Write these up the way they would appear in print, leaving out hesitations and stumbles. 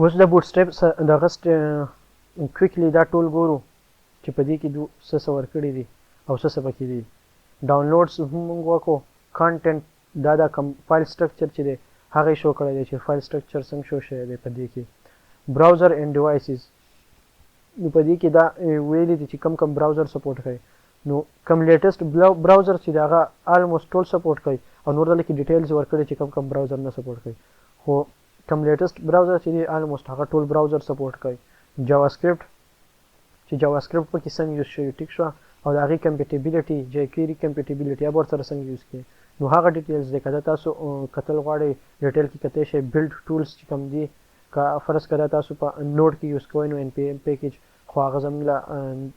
اوس د بوټ سټریپ دغه کویکلی دا ټول ګورو چې په دې کې دو څه څه ورکړي دي او څه څه پکې دي. ډاونلوډز هم موږ وکړو. کانټنټ دا د کوم فایل سټرکچر چې دی هغه یې شو کړی دی چې فایل سټرکچر څنګه شو شوی دی په دې کې. براوزر اینډ ډیوایسز، نو په دې کې دا ویلي دي چې کم کم براوزر سپورټ کوي، نو کم لیټسټ براوزر چې هغه آلموست ټول سپورټ کوي، او نور دلته کې ډیټیلز ورکړي چې کم کم براوزر نه سپورټ کوي، خو کم لیټسټ براوزر چې دی آلموست هغه ټول براوزر سپورټ کوي. جاوا سکرپټ چې جاوا سکرپټ پکې څنګه یوز شوی، ټیک شوه، او د هغې کمپیټیبিলিټي، جې کیری کمپیټیبিলিټي یا ورسره څنګه یوز کړي، نو هغه ډیټیلز دی. که دا تاسو کتل غواړئ ډیټیل کې کتی شئ. بیلډ ټولز چې کوم دي، که فرض کړه تاسو په نوډ کې یوز کوئ نو ان پی ایم پیکیج، خو هغه زموږ له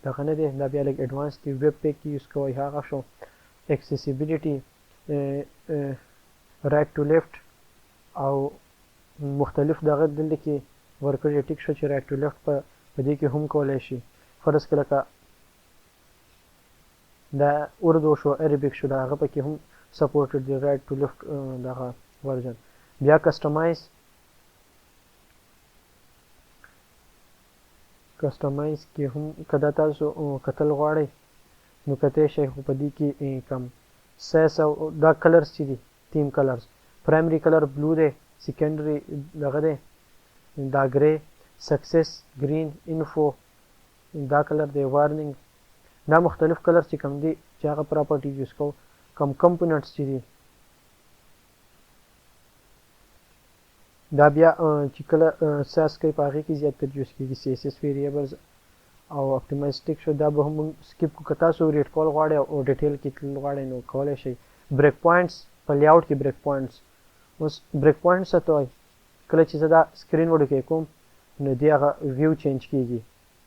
دغه نه دی، دا بیا لږ اډوانس دی. ویب پیک کې یوز کوئ هغه شو. اکسیسیبিলিټي، رایټ ټو لیفټ او مختلف دغه دلته کې ورکړي، ټیک شو، چې رایټ ټو لیفټ په دې کې هم کولای شي. فرض کړه لکه دا اردو شو، عربیک شو، دا هغه پکې هم سپورټډ دی رایټ ټو لیفټ دغه ورژن. بیا کسټمایز، کسټمایز کې هم که دا تاسو کتل غواړئ نو کتی شئ، خو په دې کې کم سایز او دا کلرز چې دي، تیم کلرز، پرایمري کلر بلو دی، سیکنډري دغه دی دا ګری، سکسس ګرین، انفو دا کلر دی، وارنینګ، دا مختلف کلر چې کوم دي چې هغه پراپرټي یوز کوو. کم کمپوننټس چې دي دا بیا چې کله ساس کوي په هغې کې زیات تر یوز کېږي. سی اس اس ویریبلز او اپټیمایز، ټیک شو، دا به هم موږ سکیپ کړو. که تاسو ریډ کول غواړئ او ډیټیل کې تلل غواړئ نو کولی شئ. بریک پوینټس، په لیاوټ کې بریک پوینټس. اوس بریک پوینټس څه ته وایي؟ کله چې زه دا سکرین وړوکی کوم نو دې هغه ویو چینج کیږي،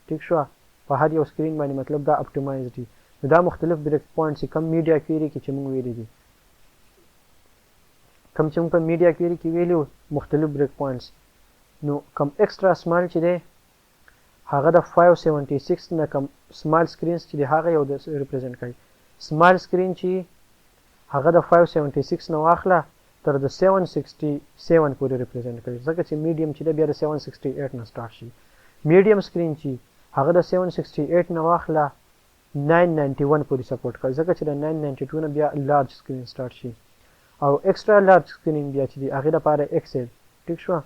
ټیک شوه، په هر یو سکرین باندې، مطلب دا اپټیمایز دي. نو دا مختلف بریک پوینټس کم میډیا کویری کې چې موږ ویلي دي، کم چې موږ په میډیا کویری کې ویلي مختلف بریک پوینټس، نو کم ایکسترا سمال چې دی هغه د 576 نه کم سمال سکرینز چې دی هغه یو د ریپرزینټ کوي. سمال سکرین چې هغه د 576 نه واخله تر د 767 پورې ریپرزینټ کوي، ځکه چې میډیم چې دی بیا د 768 نه سټارټ شي. میډیم سکرین چې هغه د 768 نه واخله 991 پورې سپورټ کوي، ځکه چې د 992 نه بیا لارج سکرین سټارټ شي. او ایکسترا لارج سکرین بیا چې دی هغې لپاره ایکسل، ټیک شوه،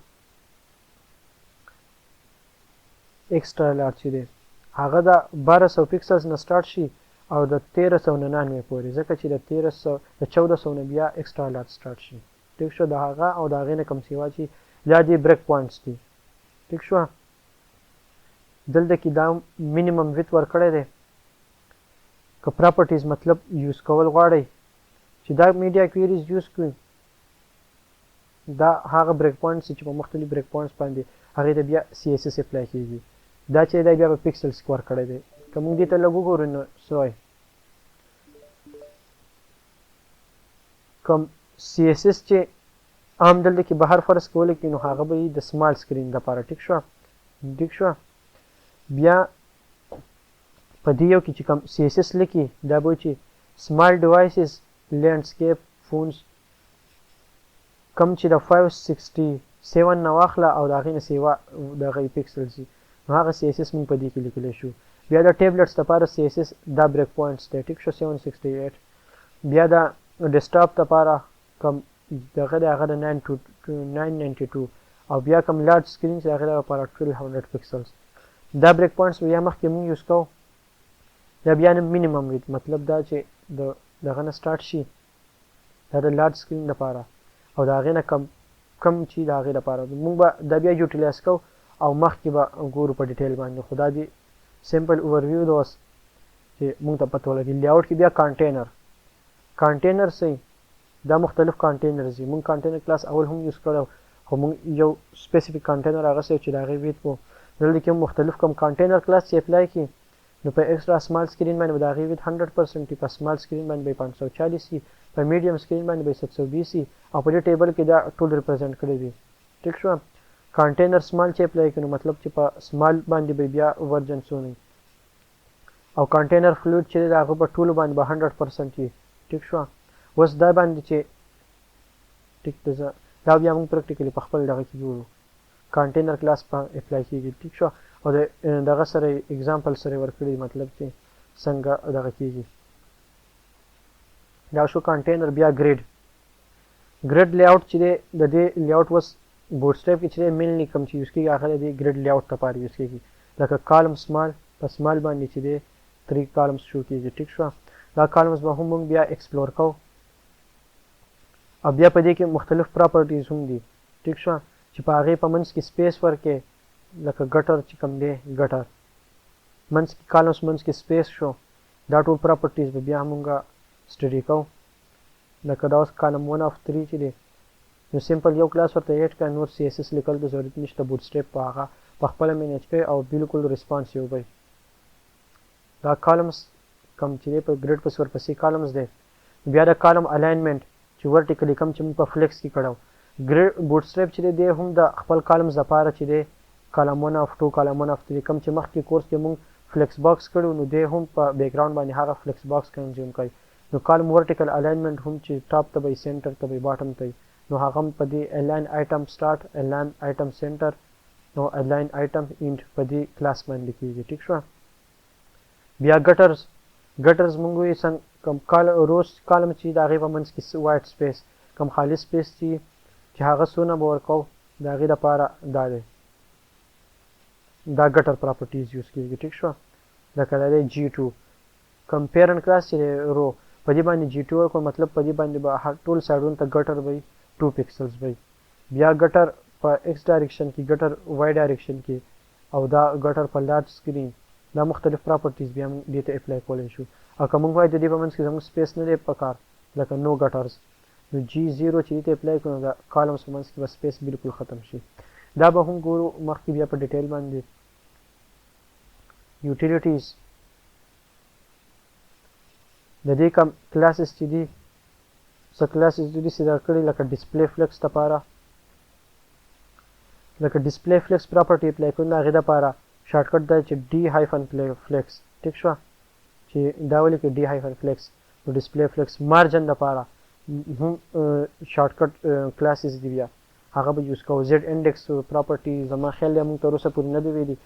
ایکسترا لارج چې دی هغه د 1200 پیکسلز نه سټارټ شي او د 1399 پورې، ځکه چې د 1300 د 1400 نه بیا ایکسترا لارج سټارټ شي، ټیک شو. د هغه او د هغې نه کم سیوا چې دا دي بریک پوینټس دي، ټیک شوه. دلته کې دا مینیمم ویت ورکړی دی. که پراپرټیز مطلب یوز کول غواړئ چې دا میډیا کویریز یوز کړئ، دا هغه بریک پوینټس چې په مختلف بریک پوینټس باندې هغې ته بیا سی اس اس اپلای کیږي. دا چې دا بیا په پیکسلز کې ورکړی دی. که موږ دې ته لږ وګورو نو څه وایي؟ کوم سی اس اس چې عام دلته کې بهر فرض کولی کې نو هغه به یې د سمال سکرین دپاره، ټیک شوه، ټیک شوه. بیا په دې یو کې چې کوم سی اس اس لیکي دا به چې سمال ډیوایسز لینډسکیپ فونز کم چې د 567 نه واخله او د هغې نه سیوا دغه پیکسلز دي، نو هغه سی اس اس موږ په دې کې لیکلی شو. بیا د ټیبلټس دپاره سی اس اس دا بریک پوینټس دی، ټیک شو، 768. بیا د ډیسکټاپ دپاره کم دغه دی هغه د 992، او بیا کم لارج سکرین چې هغې لپاره 1200 پیکسلز. دا بریک پوینټس بیا مخکې موږ یوز کوو. دا بیا نه مینیمم ویت، مطلب دا چې د دغه نه سټارټ شي دا د لارج سکرین لپاره او د هغې نه کم کم چې د هغې لپاره موږ به دا بیا یوټیلایز کوو او مخکې به ګورو په ډیټیل باندې، خو دا دی سمپل اوورویو ده اوس چې موږ ته پته ولګي. لیاوټ کې بیا کانټینر، کانټینر سي دا مختلف کانټینرز دي. موږ کانټینر کلاس اول هم یوز کړی، خو موږ یو سپیسیفیک کانټینر اخیستی چې د هغې ویت وو. دلته کې هم مختلف کوم کانټینر کلاس چې اپلای کړي نو په ایکسترا سمال سکرین باندې به د هغې ویت 100% وي، په سمال سکرین باندې به یې 540 وي، په میډیم سکرین باندې به یې 720 وي، او په دې ټیبل کې دا ټول ریپرزینټ کړی وي، ټیک شوه. کانټینر سمال چې اپلای کړي نو مطلب چې په سمال باندې به بیا ورژن څونه وي، او کانټینر فلویډ چې دی د هغه په ټولو باندې به 100% وي، ټیک شوه. اوس دا باندې چې ټیک ده، دا بیا موږ پریکټیکلی په خپل دغه کې جوړو. کانټینر کلاس په اپلای کیږي، ټیک شو. او د دغه سره اگزامپل سره ورکړي، مطلب چې څنګه دغه کیږي. دا شو کانټینر. بیا ګریډ، ګریډ لیاوټ چې دی، د دې لیاوټ وس بوټ سټریپ کې چې دی مینلی کوم چې یوز کیږي، هغه د دې ګریډ لیاوټ لپاره یوز کیږي. لکه کالم سمال، په سمال باندې چې دی 3 کالمز شو کیږي، ټیک شو. دا کالمز به هم موږ بیا ایکسپلور کوو، او بیا په دې کې مختلف پراپرټیز هم دي، ټیک شو، چې په هغې په منځ کې سپیس ورکې، لکه ګټر چې کوم دی، ګټر منځ کې کالمز منځ کې سپیس شو. دا ټول پراپرټیز به بیا مونږ سټډي کوو. لکه دا اوس کالم 1 اف 3 چې دی، نو سمپل یو کلاس ورته ایډ کړه، نور سی اس اس لیکل ته ضرورت نشته. بوټ سټریپ په هغه په خپله مینیج کوي او بالکل ریسپانسیو وي. دا کالمز کم چې دی په ګریډ پسې ورپسې کالمز دی. بیا د کالم الاینمنټ چې ورټیکلی کم چې موږ په فلیکس کې کړو، ګریډ بوټ سټریپ چې دی، دی هم د خپل کالمز لپاره چې دی کالم 1 اف 2، کالم 1 اف 3، کم چې مخکې کورس کې موږ فلیکس باکس کړو، نو دی هم په بیکګراوند باندې هغه فلیکس باکس کنزیوم کوي. نو کالم ورټیکل الاینمنټ هم چې ټاپ ته به وي، سنټر ته به وي، باټم ته وي، نو هغه هم په دې الاین آیټم سټارټ، الاین آیټم سنټر، نو الاین آیټم اینډ په دې کلاس باندې کیږي، ټیک شو. بیا ګټرز، ګټرز مونږ وایو څنګه کوم کال روز کالم چې د هغې په منځ کې وایټ سپیس، کوم خالي سپیس چې هغه څونه به ورکوو، د هغې دپاره دا دی، دا ګټر پراپرټیز یوز کیږي، ټیک شو. لکه دا دی جی 2، کوم پیرنټ کلاس چې دی رو، په دې باندې جی 2 ورکړو، مطلب په دې باندې به هر ټول سایډونو ته ګټر به وي، 2 پکسلز به وي. بیا ګټر په ایکس ډایریکشن کې، ګټر وای ډایریکشن کې، او دا ګټر په لارج سکرین. دا مختلف پراپرټیز بیا موږ دې ته اپلای کولی شو. او که موږ وایو د دې په منځ کې زموږ سپیس نه دی پکار، لکه نو ګټرز، نو جی 0 چې دې ته اپلای کړو، نو د کالمز په منځ کې به سپیس بالکل ختم شي. دا به هم ګورو مخکې بیا په ډیټیل باندې. یوټیلیټیز، د دې کوم کلاسز چې دي، څه کلاسز دي چې دا کړي، لکه ډیسپلی فلیکس لپاره، لکه ډیسپلی فلیکس پراپرټي اپلای کړو، نو هغې دپاره شارټکټ دا چې ډي هایفن فلیکس، ټیک شوه، چې دا ولیکئ ډي هایفن فلیکس، نو ډیسپلی فلیکس. مارجن دپاره هم شارټکټ کلاسز دي، بیا هغه به یوز کوو. زیډ انډیکس پراپرټي زما خیال دی موږ تر اوسه پورې نه دی ویلي،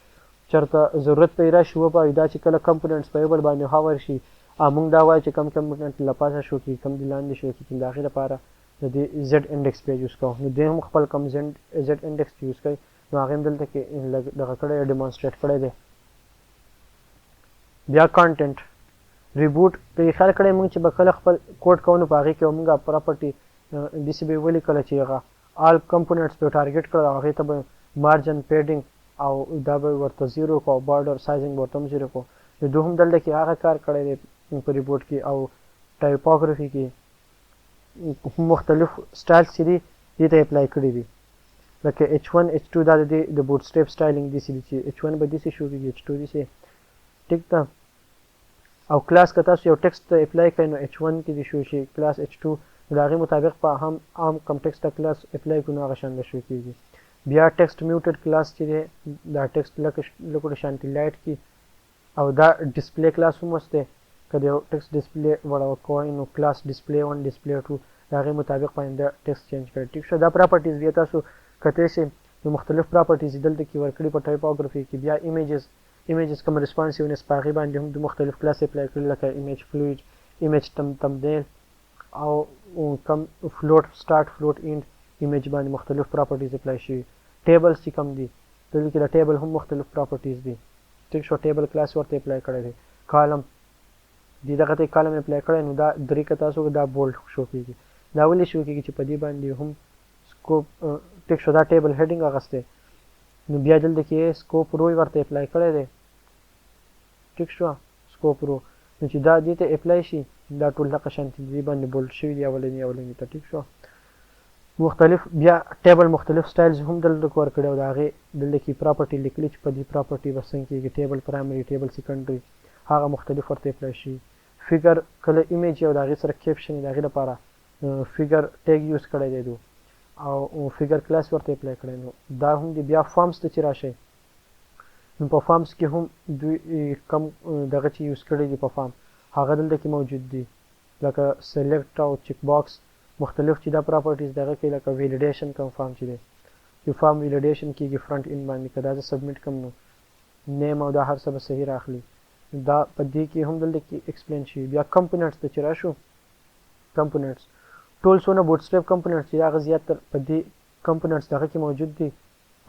چېرته ضرورت پرې راشي وپایو. دا چې کله کمپوننټس په یو بل باندې هاور شي، موږ دا وایو چې کم کمپوننټ له پاسه شو کېږي، کم دې لاندې شو کېږي، د هغې لپاره د دې زیډ انډیکس بیا یوز کوو. نو دی هم خپل کم زیډ انډیکس چې یوز کوي، نو هغه هم دلته کې لږ دغه کړی، ډیمونسټریټ کړی دی. بیا کانټینټ ریبوټ، که یې خیال کړی موږ چې به کله خپل کوډ کوو، نو په هغې کې به موږ پراپرټي داسې به یې ولیکله چې هغه آل کمپوننټس به ټارګټ کړل، او هغې ته به مارجن پیډینګ او دا به ورته زیرو کړو، او بارډر سایزینګ به ورته هم زیرو کړو. نو دوی هم دلته کې هغه کار کړی دی په ریبوټ کې او ټایپوګرافي کې هم مختلف سټایلز چې دي دې ته اپلای کړي دي. لکه ایچ 1 ایچ 2، دا د دې د بوټ سټریپ سټایلینګ داسې دي چې ایچ 1 به داسې شو کېږي، ایچ 2 داسې، ټیک ده. او کلاس که تاسو یو ټیکسټ ته اپلای کړئ، نو ایچ 1 کې دې شو شي کلاس ایچ 2، نو د هغې مطابق په هم عام کوم ټیکسټ ته کلاس اپلای کړو، نو هغه شان به شو کېږي. بیا ټیکسټ میوټډ کلاس چې دی، دا ټیکسټ لکه شانتي لایټ کی، او دا ډیسپلی کلاس هم اوس دی، که د یو ټیکسټ ډیسپلی وړه کوئ، نو کلاس ډیسپلی 1 ډیسپلی 2، د هغې مطابق باندې دا ټیکسټ چینج کړئ، ټیک شو. دا پراپرټیز بیا تاسو کتلی شئ، نو مختلف پراپرټیز دلته کې ورکړي په ټایپوګرافي کې. بیا ایمیجز، ایمیجز کوم ریسپانسیونس په هغې باندې هم د مختلف کلاس اپلای کړي، لکه ایمیج فلوید، ایمیج تمبنیل، او کوم فلوټ سټارټ فلوټ اینډ ایمیج باندې مختلف پراپرټیز اپلای شوي. ټیبلز چې کوم دي، دلته کې د ټیبل هم مختلف پراپرټیز دي، ټیک شو. ټیبل کلاس ورته اپلای کړی دی. کالم دې دغه ته کالم اپلای کړی، نو دا درې که تاسو دا بولډ شو کېږي. دا ولې شو کېږي چې په دې باندې هم سکوپ، ټیک شو. دا ټیبل هډینګ اخیستی، نو بیا دلته کې سکوپ روی ورته اپلای کړی دی، ټیک شو. سکوپ رو، نو چې دا دې ته اپلای شي، دا ټول دغه شانتې دې باندې بولډ شوي دي اولني اولني ته، ټیک شو. مختلف بیا ټیبل مختلف سټایلز هم دلته کې ورکړي، او د هغې دلته کې پراپرټي لیکلي چې په دې پراپرټي به څنګه کېږي، ټیبل پرایمري، ټیبل سیکنډري، هغه مختلف ورته اپلای شي. فیګر کله ایمیج او د هغې سره کیپشن، د هغې لپاره فیګر ټیګ یوز کړی دی دو، او فیګر کلاس ورته اپلای کړی، نو دا هم دی. بیا فارمز ته چې راشئ، نو په فارمز کې هم دوی کم دغه چې یوز کړی دی په فارم، هغه دلته کې موجود دي، لکه سلیکټ او چیک باکس مختلف چې دا پراپرټیز دغه کې، لکه ویلیډیشن کوم فارم چې دی، چې فارم ویلیډیشن کیږي فرنټ ان باندې، که دا زه سبمیټ کوم نو نیم او دا هر څه به صحیح راخلي. دا په دې کې هم دلته کې ایکسپلین شوي. بیا کمپوننټس ته چې راشو، کمپوننټس ټول څونه بوټ سټریپ کمپوننټس چې هغه زیات تر په دې کمپوننټس دغه کې موجود دي،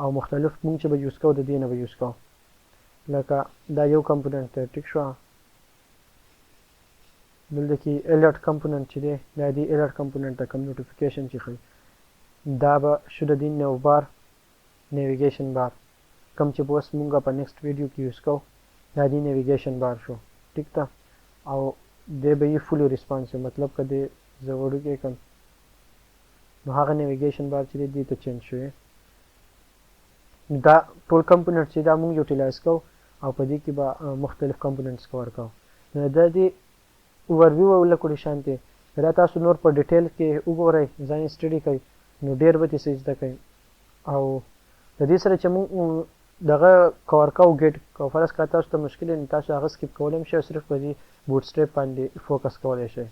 او مختلف مونږ چې به یوز کوو د دې نه به یوز کوو. لکه دا یو کمپوننټ دی، ټیک شو. دلته کې الرټ کمپوننټ چې دی، دا دی الرټ کمپوننټ ته کوم نوټیفیکیشن چې ښیي، دا به شو د دې نو بار نیویګیشن بار کوم چې به اوس مونږ په نیکسټ ویډیو کې یوز کوو، دا دی نیویګیشن بار شو، ټیک ده. او دی به یې فولي ریسپانسیو، مطلب که دی زه وړوکی کړم نو هغه نیویګیشن بار چې دی دې ته چینج شوی. دا ټول کمپوننټس چې دا مونږ یوټیلایز کوو او په دې کې به مختلف کمپوننټس کور کوو. نو دا دې اوورویو ولکړي شانتي، که دا تاسو نور په ډیټیل کې وګورئ، ځان یې سټډي کړئ، نو ډېر به ترې څه زده کړئ. او د دې سره چې مونږ دغه کور کوو ګیټ کو، فرض کړه تاسو ته مشکل، نو تاسو هغه سکیپ کولی هم شئ او صرف په دې بوټ سټریپ باندې فوکس کولی شئ.